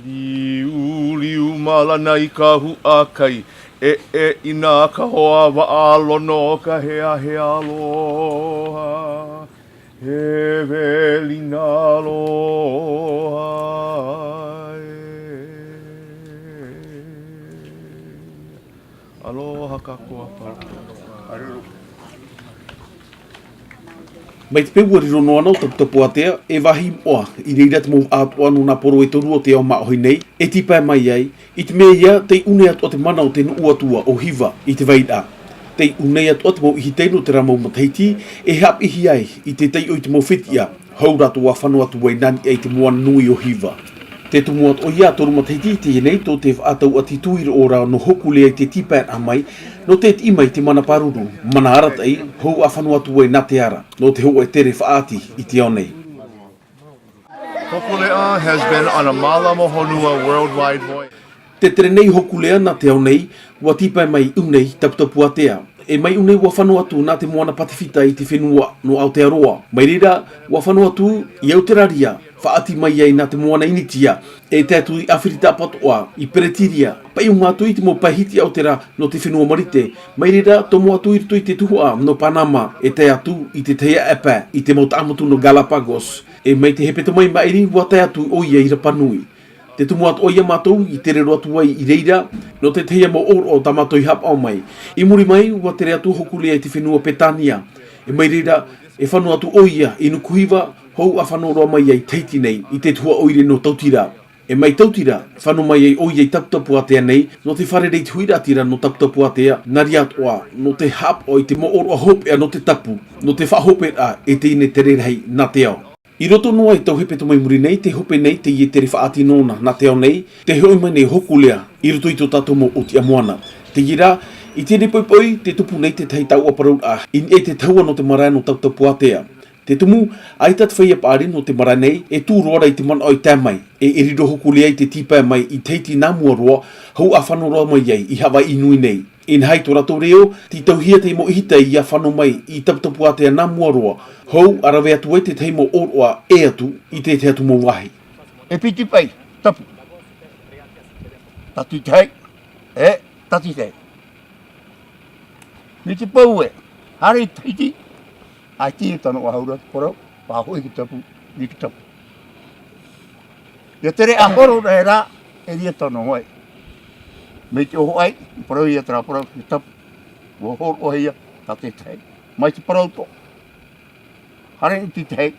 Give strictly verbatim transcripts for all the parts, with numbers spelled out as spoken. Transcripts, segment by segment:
Liuliu malana i ka huʻakai, e, e, ina ka hoa vaʻa lono ka heahea aloha, he velina aloha e. Aloha kākou a parau. Mai te peu ua riro noa na ʻo Taputapuātea, e vāhi moʻa, i reira te mau ʻātoʻa nō nā poro e toru o te ao māʻohi nei, e tīpae mai ai, i te mea ia, tei ʻū nei atoʻa te mana o te nuʻu atua ʻo Hiva i te vairaʻa. Tei ʻū nei atoʻa te mau ʻihi tei nō terā mau matahiti, e haʻapiʻihia ai i te taiʻo i te mau fetiʻa, hou rātou ʻa fano atu ai nā niʻa i te moana nui ʻo Hiva. Te tumu atoʻa ia toru matahiti i teie nei, tō te faʻatau ʻati tū i roʻo ra nō Hokulea i te tīpaeraʻa mai, nō te tiʻi mai te mana pāruru, mana arataʻi, hou ʻa fano atu ai nā te ara, nō te hōʻē tere faʻaʻati i te ao nei. Hokulea has been on a mālama honua worldwide voyage. Te tere nei Hokulea nā te ao nei, ua tīpae mai i ʻū nei Taputapuātea. E mai ʻū nei ua fano atu nā te moana Patifita i te fenua nō Aotearoa. Mai reira, ua fano atu i Auteraria, faʻaʻati mai ai nā te moana Initia, e tae atu i ʻAfirika Tāpatoʻa, i Peretiria, paʻi ʻo mātou i te mau pae hiti Aotera nō te fenua Marite. Mai reira, tomo atu i roto i te tuhaʻa nō Panama, e tae atu i te tahi ʻāpae, i te mau taʻamotu nō Galapagos. E mai te hepetoma i maʻiri, ua tae atu ʻoia i Rapa Nui. Te tumu atoʻa ia mātou i tere roa atu ai i reira, nō te tahi mau ʻōroʻa tā mātou i haʻapaʻo mai. I muri mai, ua tere atu Hokulea i te fenua Petania. E mai reira, e fano atu ʻoia i Nukuhiva, hou ʻa fano roa mai ai Tahiti nei, i te tuhaʻa ʻoire nō Tautira. E mai Tautira, fano mai ai ʻoia i Taputapuātea nei, nō te fārerei i te huiraʻatira nō Taputapuātea, nā reira atoʻa, nō te haʻapaʻo i te mau ʻōroʻa hopeʻa nō te tapu, nō te faʻahoperaʻa e teie nei tere rahi nā te ao. I roto noa i taua hepetoma i muri nei, tē hope nei teie tere faʻaʻati nōna nā te ao nei, tē hoʻi mai nei Hokulea i roto i tō tātou mau ʻōtiʻa moana. Teie rā, i teie nei poʻipoʻi, tē tupu nei te tahi taoʻa parauraʻa i niʻa i te tahua nō te marae nō Taputapuātea. Te tumu, ʻaita te feiā paʻari nō te marae nei, e tū roa ra i te manaʻo i tae mai, e, e riro Hokulea i te tīpae mai i Tahiti nā mua roa, hou ʻa fano roa mai ai i Hawaii nui nei. Inaha i tō rātou reo, tītauhia te mau ʻihi tei ʻia fano mai i Taputapuātea nā mua roa, hou ʻa rave atu ai te tahi mau ʻōroʻa ʻē atu i te tahi atu mau vāhi. E piti paʻi, tapu. Tati tahi, e, tati tahi. Mai te peu ē, haere i Tahiti, ʻaita e tano ʻahuru atu parau, faʻahoʻi i te tapu, i te tapu. ʻIa tere ʻahuru rā, e riro tano ai. Mai te ʻohoʻai, parau ia terā parau, i te tapu. Ua hōroʻahia, tā te tahi. Mai te parau atoʻa. Haere i te tahi.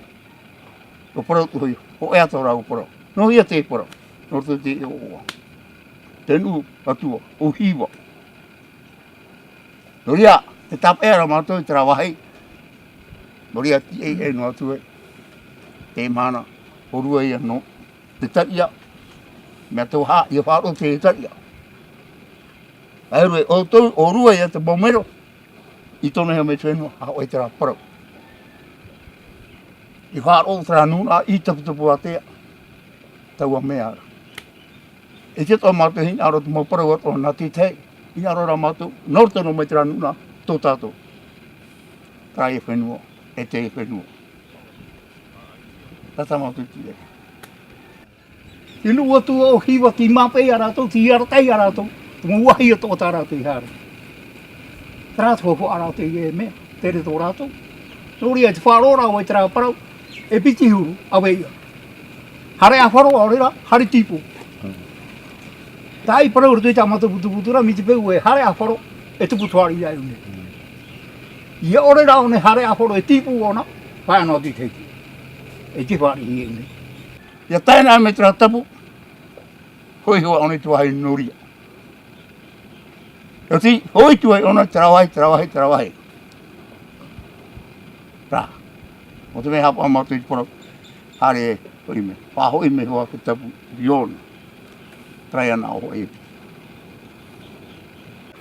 ʻUa parau atoʻa hoʻi, hōʻē atoʻa rā ʻua parau. Nō hea te parau, nō roto i te ʻoaʻoa. Te nuʻu atua, ʻo Hiva. Nō reira, tē tāpeʻa ra mātou i terā vāhi. Nō reira, tīaʻi noa atu ai. Te mahana, ʻōrua ia nō te tariʻa. Mea tau hā, ʻia faʻaroʻo te tariʻa. ʻAore, ʻo tō, ʻōrua ia te mau mero. I tōna hea mai te fenua, haʻahoʻi terā parau. I faʻaroʻo terā nūnaʻa i Taputapuātea. Taua mea ra. E te toʻa mātou hinaʻaro te mau parau atoʻa nā te tahi, hinaʻaro rā mātou, nō roto noa mai terā nūnaʻa, tō tātou. Terā ia fenua, e te fenua. Tātā mātou i te. Te nuʻu atua ʻo Hiva, tei māpaʻi ia rātou, tei arataʻi ia rātou, te mau vāhi atoʻa tā rātou i haere. Terā te faufaʻa rātou i mea, tere tō rātou. Nō reira, te faʻaroʻo ra ʻoe terā parau, e piti huru, ʻave ia. Haere ʻāfaro, ʻaore rā, haere tīpū. Taʻi parau roto i tā mātou putuputu ra, mai te peu ē haere ʻāfaro, e tupu te fāriʻi i ʻō nei. ʻIa ʻore rā ʻō nei haere ʻāfaro e tīpū ʻōna, pae ana atu i te hiti. E te fāriʻi i ʻō nei. ʻIa tae ana mai terā tapu, hoʻi hoʻi ʻō nei te vāhi nō reira. ʻIa tei, hoʻi atu ai ʻōna terā vāhi, terā vāhi, terā vāhi. Rā. ʻO te mea haʻapaʻo mātou i te parau, haere e hoʻi mai. Faʻahoʻi mai hoʻi te tapu i ʻōna. Terā ia nā ʻō hoʻi.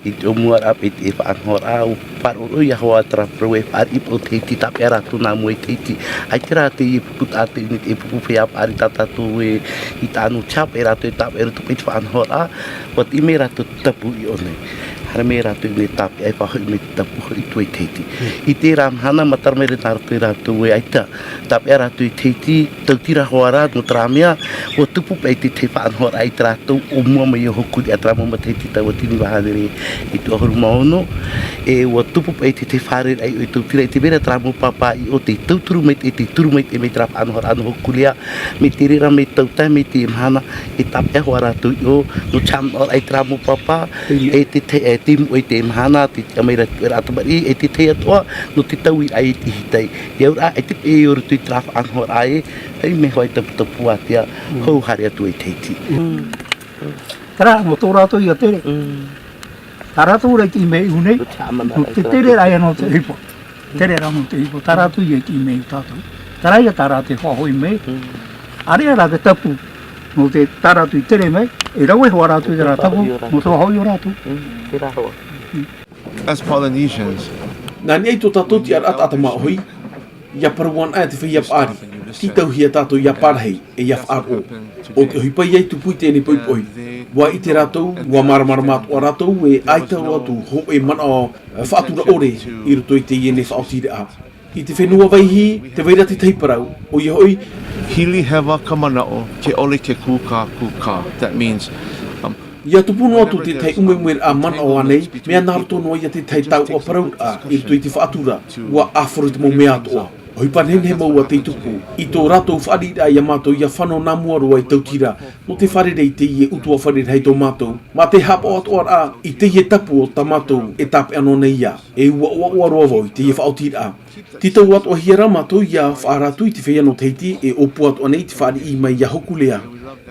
I te ʻōmuaraʻa paʻi te faʻanahoraʻa, ʻua faʻaroʻo ia hoʻi terā parau e fāriʻi paʻi te hiti, tāpeʻa rātou nā mua i te hiti. ʻAita rā teie pupu tā teie nei, te pupu feiā paʻari tā tātou e, i tāʻanu tāpeʻa rātou, e tāpeʻa roto paʻi te faʻanahoraʻa, ʻua tiʻi mai rātou te tapu i ʻō nei. Mai rātou i te tāpeʻa e faʻahoʻi mai te tapu hoʻi i tua i Tahiti. I terā mahana, matara mai ra nā roto ia rātou e ʻaita tāpeʻa rātou i Tahiti, tautira hoʻi rā, nō terā mea, ʻua tupu paʻi te tahi faʻanahoraʻa i tā rātou ʻōmua mai o Hōkūleʻa, terā mau matahiti tautini iva hānere e hitu ʻahuru mā ono, e ʻua tupu paʻi te tahi fārereiraʻa i tautira i te mea ra terā mau pāpā i ʻō tei tauturu mai, tei, tei turu mai, tei mai terā faʻanahoraʻa nō Hōkūleʻa, mai te reira, mai tautai, mai te mahana, e tāpeʻa hoʻi rātou i ʻō, nō te haʻamanaʻoraʻa i terā mau pāpā, e te tahi, e te moʻe i te mahana, te tiʻa mai ra te tuʻeraʻa tamariʻi, e te tahi atoʻa, nō te tauiraʻa i te hitai. E auraʻa, e te peʻe i roto i terā faʻanahoraʻa e, e mea hoʻi taputapuātea, hou haere atu ai Tahiti. Terā, nō tō rātou ia tere. Tā rātou rā i te ʻī mai iʻō nei, nō te tere rā ia nō te ʻohipa. Tere rā nō te ʻohipa, tā rātou ia i te ʻī mai iā tātou. Terā ia tā rātou e faʻahoʻi mai. ʻAreʻa rā te tapu, nō te tā rātou i tere mai, e rave hoʻi rātou i terā tapu, nō te faʻahoʻi iā rātou. As Polynesians. Nā niʻa i tō tātou tiʻaraʻa taʻata māʻohi, ʻia parau anaʻe te feiā paʻari, tītauhia tātou ʻia parahi, e ʻia faʻaroʻo. ʻO te ʻohipa ia i tupu i teie nei poʻipoʻi. ʻUa ʻite rātou, ʻua māramarama atoʻa rātou, e ʻaita roa atu hōʻē manaʻo faʻatura ʻore i roto i teie nei faʻaotiraʻa. I te fenua Vaihi, tē vai ra te tahi parau, ʻoia hoʻi, Hili heva ka manaʻo, ke ʻole te kūkā kūkā. That means, um, ʻIa tupu noa atu te tahi ʻumeʻumeraʻa manaʻo ānei, mea nā roto noa ia te tahi tauʻa parauraʻa i roto i te faʻatura, ʻua ʻāfaro i te mau mea atoʻa. ʻOhipa nehenehe mau ā tei tupu, i tō rātou fāriʻiraʻa iā mātou ʻia fano nā mua roa i tautira, nō te fārerei i teie ʻutuāfare rahi tō mātou, mā te haʻapaʻo atoʻa rā i teie tapu o tā mātou e tāpeʻa noa nei ia, e ʻua ʻoaʻoa roa vau i teie faʻaotiraʻa. Tītau atoʻahia rā mātou ʻia faʻaara atu i te feiā nō Tahiti e ʻōpua atoʻa nei i te fāriʻi mai iā Hōkūleʻa,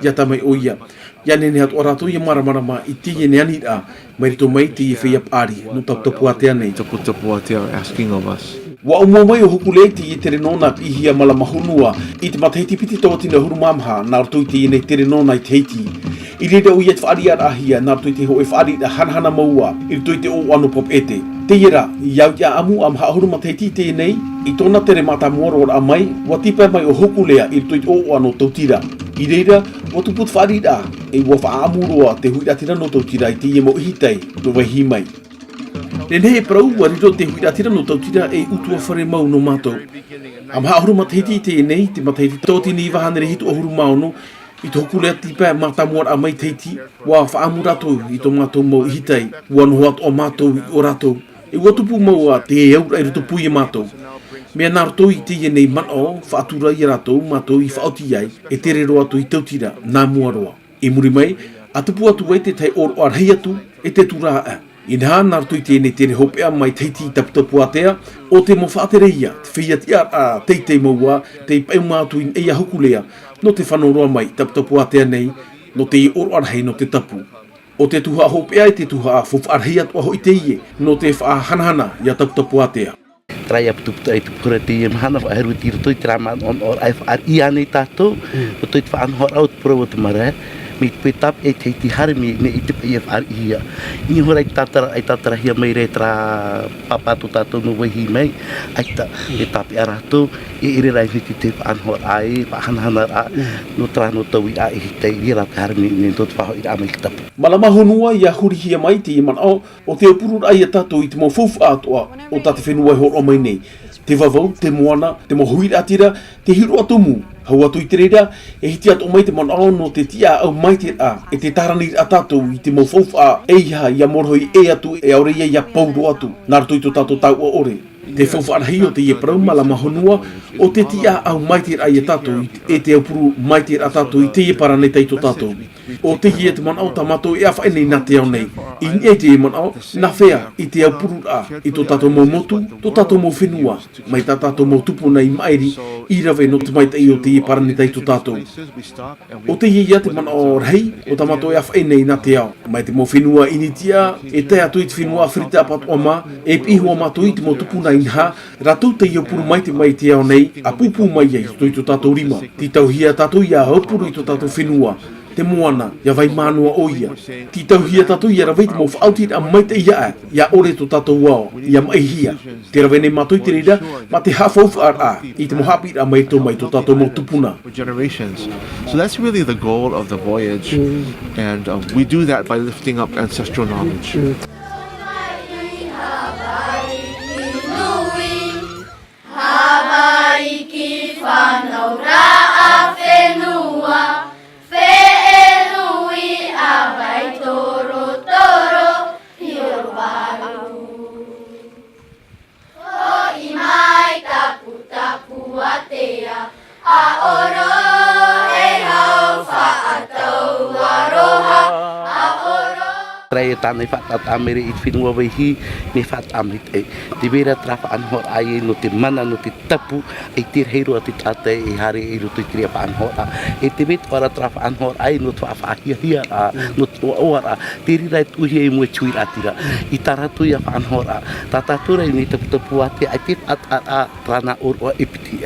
ʻia tae mai ʻoia. ʻIa nehenehe atoʻa rātou ʻia māramarama i teie nei aniraʻa, mai roto mai i teie feiā paʻari, nō Taputapuātea nei. Taputapuātea are asking of us. ʻUa ʻōmua mai ʻo Hōkūleʻa i teie tere nōna piʻihia Mālama Honua, i te matahiti piti tauatini ʻahuru mā maha, nā roto i teie nei tere nōna i Tahiti. I reira ʻoia i te fāriʻiraʻahia, nā roto i te hōʻē fāriʻiraʻa hanahana mau ā, i roto i te ʻōʻano papeʻete. Teie rā, ʻia au i te ʻāʻamu ʻa maha ʻahuru matahiti i teie nei, i tōna tere mātāmua roa raʻa mai, ʻua tīpae mai ʻo Hōkūleʻa i roto i te ʻōʻano tautira. I reira, ʻua tupu te fāriʻiraʻa, e ʻua faʻaʻamu roa te huiraʻatira nō tautira i teie mau ʻihitai, nō Vaihi mai. Nehenehe e parau, ʻua riro te huiraʻatira nō tautira ei ʻutuāfare mau nō mātou. ʻA maha ʻahuru matahiti i teie nei, te matahiti tauatini iva hānere hitu ʻahuru mā ono, i te Hōkūleʻa tīpae mātāmua raʻa mai Tahiti, ʻua faʻaʻamu rātou i tō mātou mau ʻihitai, ʻua noho atoʻa mātou i ʻō rātou. E ʻua tupu mau ā te auraʻa i rotopū iā mātou. Mea nā roto i teie nei manaʻo, faʻatura iā rātou, mātou i faʻaoti ai, e tere roa atu i tautira, nā mua roa. I muri mai, ʻa tupu atu ai te tahi ʻōroʻa rahi atu, e te tūraʻa. Inaha, nā roto i teie nei tere hopeʻa mai Tahiti i Taputapuātea, ʻo te mau faʻatere ia, te feiā tiʻaraʻa teitei mau ā, tei paʻuma atu i niʻa iā Hōkūleʻa, nō te fano roa mai i Taputapuātea nei, nō te ʻōroʻa rahi nō te tapu. ʻO te tuhaʻa hopeʻa e te tuhaʻa faufaʻa rahi atoʻa hoʻi teie, nō te faʻahanahana iā Taputapuātea. Terā ia putuputu ai te pure teie mahana, faʻaheru i roto i terā manaʻonaʻoraʻa e fāriʻi ānei tātou, roto i te faʻanahoraʻa o te parau o te marae, mai te peu tāpeʻa i Tahiti haere mai nei i te pae e fāriʻihia. I niʻa hoʻi rā i te tātara, i tātarahia mai ra terā pāpā tō tātou nō Vaihi mai, ʻaita, e tāpeʻa rātou, e ʻere rā i te faʻanahoraʻa, e faʻahanahana rā, nō terā nō taui ā, e hītai ia rā te haere mai nei, nō te faʻahoʻiraʻa mai te tapu. Mālama Honua, ʻia hurihia mai teie manaʻo, ʻo te aupururaʻa iā tātou i te mau faufaʻa atoʻa o tā te fenua e hōroʻa mai nei. Te vavau, te moana, te mau huiraʻatira, te hiroʻa tumu. Hau atu i te reira, e hiti atoʻa mai te manaʻo nō te tiʻaʻau maitaʻiraʻa, e te tāraniraʻa tātou i te mau faufaʻa, ʻeiaha ʻia morohi ʻē atu, e ʻaore ia ʻia pauroa atu, nā roto i tō tātou tauʻa ʻore. Te faufaʻa rahi o teie parau, Mālama Honua, ʻo te tiʻaʻau maitaʻiraʻa iā tātou, e te aupuru maitaʻiraʻa tātou i teie paraneta i tō tātou. ʻO teie te manaʻo tā mātou e ʻāfaʻi nei nā te ao nei. I niʻa i teie manaʻo, nā hea i te aupururaʻa i tō tātou mau motu, tō tātou mau fenua, mai tā tātou mau tupuna i maʻiri, i rave nō te maitaʻi o teie paraneta i tō tātou. ʻO teie ia te manaʻo rahi o tā mātou e ʻāfaʻi nei nā te ao. Mai te mau fenua ʻInitia, e tae atu i te fenua ʻĀfirita ʻĀpatoʻa mā, e piʻi hoʻi mātou i te mau tupuna inaha, rātou tei aupuru maitaʻi mai i te ao nei, ʻa pūpū mai ai i tō tātou rima. Tītauhia tātou ʻia aupuru i tō tātou fenua, te moana, ʻia vai mā noa ʻoia. Tītauhia tātou ʻia rave i te mau faʻaotiraʻa maitaʻi aʻe, ʻia ʻore tō tātou ao, ʻia maʻihia. Tē rave nei mātou i te reira, mā te haʻafaufaʻaraʻa, i te mau haʻapiʻiraʻa mai tō mai tō tātou mau tupuna. Generations. So that's really the goal of the voyage. And, uh, we do that by lifting up ancestral knowledge. Fānau rā a fenua, fēʻe nui a vai torotoro, i oro varu. Hoʻi mai Taputapuātea, a oro e hau faʻatau aroha, a oro. Terā e tāna i faʻataʻa mere i te fenua Vaihi, mea faʻataʻa maitaʻi. Tē vai ra terā faʻanahoraʻa ïa nō te mana, nō te tapu, ʻaita e rahi roa te taʻata e haere i roto i terā faʻanahoraʻa. E tē vai atoʻa ra terā faʻanahoraʻa ïa nō te faʻahiahiaraʻa, nō te ʻoaʻoaraʻa, te reira e tuʻuhia i mua i te huiraʻatira. I tā rātou ïa faʻanahoraʻa, tā tātou rā i ʻō nei Taputapuātea, ʻaita e faʻataʻa ra tāna ʻōroʻa e piti, ā.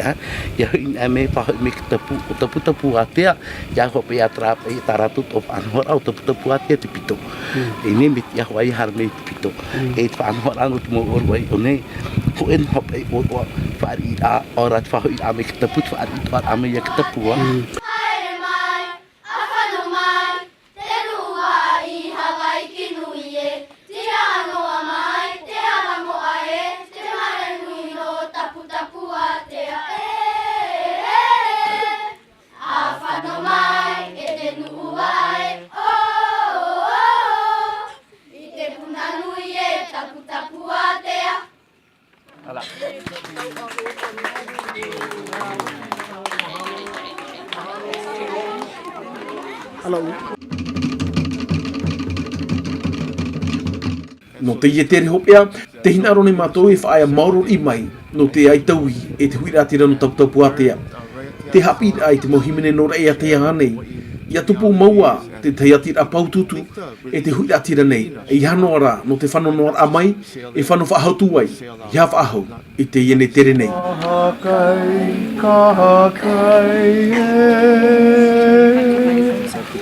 ʻIa hoʻi anaʻe mai, faʻahoʻi mai i te tapu, ʻo Taputapuātea, ʻia hope atu ra paʻi tā rātou tō faʻanahoraʻa, ʻo Taputapuātea te pito. Mm. E nei, mai te ʻāvaʻe haere mai i te pito. Mm. E te faʻanahoraʻa nō te mau ʻōroʻa i ʻō nei, hōʻē noa paʻi ʻōroʻa fāriʻiraʻa, ʻaore rā te faʻahoʻiraʻa mai i te tapu, te fāriʻiraʻa mai ïa i te tapu, ā. Mm. Haere mai, ʻa fano mai, te nuʻu ā i Havaiki nui ē, tira noa mai, te hara moʻa ē, te mare nui nō Taputapuātea ē. ʻA fano mai, e te nuʻu ā ē, ʻo, ʻo, ʻo, ʻo, i te puna nui ē, Taputapuātea. Nō teie tere hopeʻa, tē hinaʻaro nei mātou e faʻaea maoro riʻi mai, nō te ʻaitaui, e te huiraʻatira nō Taputapuātea. Te haʻapiʻiraʻa i te mau hīmene nō Raʻiātea ānei, ʻia tupu mau ā, te tahi atu ra paututu, e te huiraʻatira nei, e ʻeiaha noa rā, nō te fano noa ra mai, e fano faʻahou atu ai, ʻia faʻahou, i teie nei tere nei. Ka hakai, ka hakai,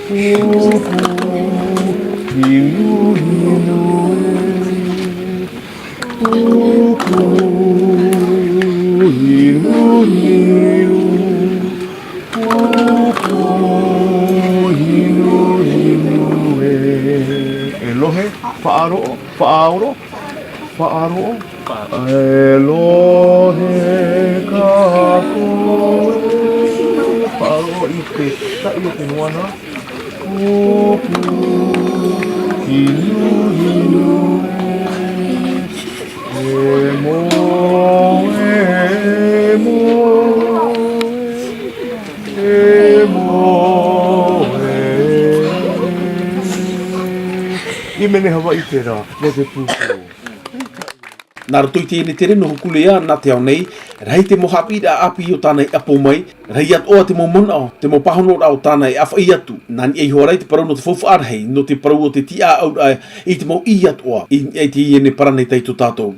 e, uku, hinu, hinu, e. Uku, hinu, hinu. Uku, hinu, hinu, e. E lohe, faʻaroʻo, faʻaoro, faʻaroʻo. E lohe kākou. Faʻaroʻo i te taʻi o te moana. Uku, hinu, hinu, e. E moe, e moe, e moe. Hīmene Hawaiʻi terā, nō te pūpū. Nā roto i teie nei tere nō Hokulea, nā te ao nei, rahi te mau haʻapiʻiraʻa ʻāpī o tāna i ʻapo mai, rahi atoʻa te mau manaʻo, te mau pāhonoraʻa o tāna e ʻāfaʻi atu. Nā niʻa iho ā ra i te parau nō te faufaʻa rahi, nō te parau o te tiʻaʻauraʻa i te mau ʻī atoʻa, i, i teie nei parau nei tō tātou.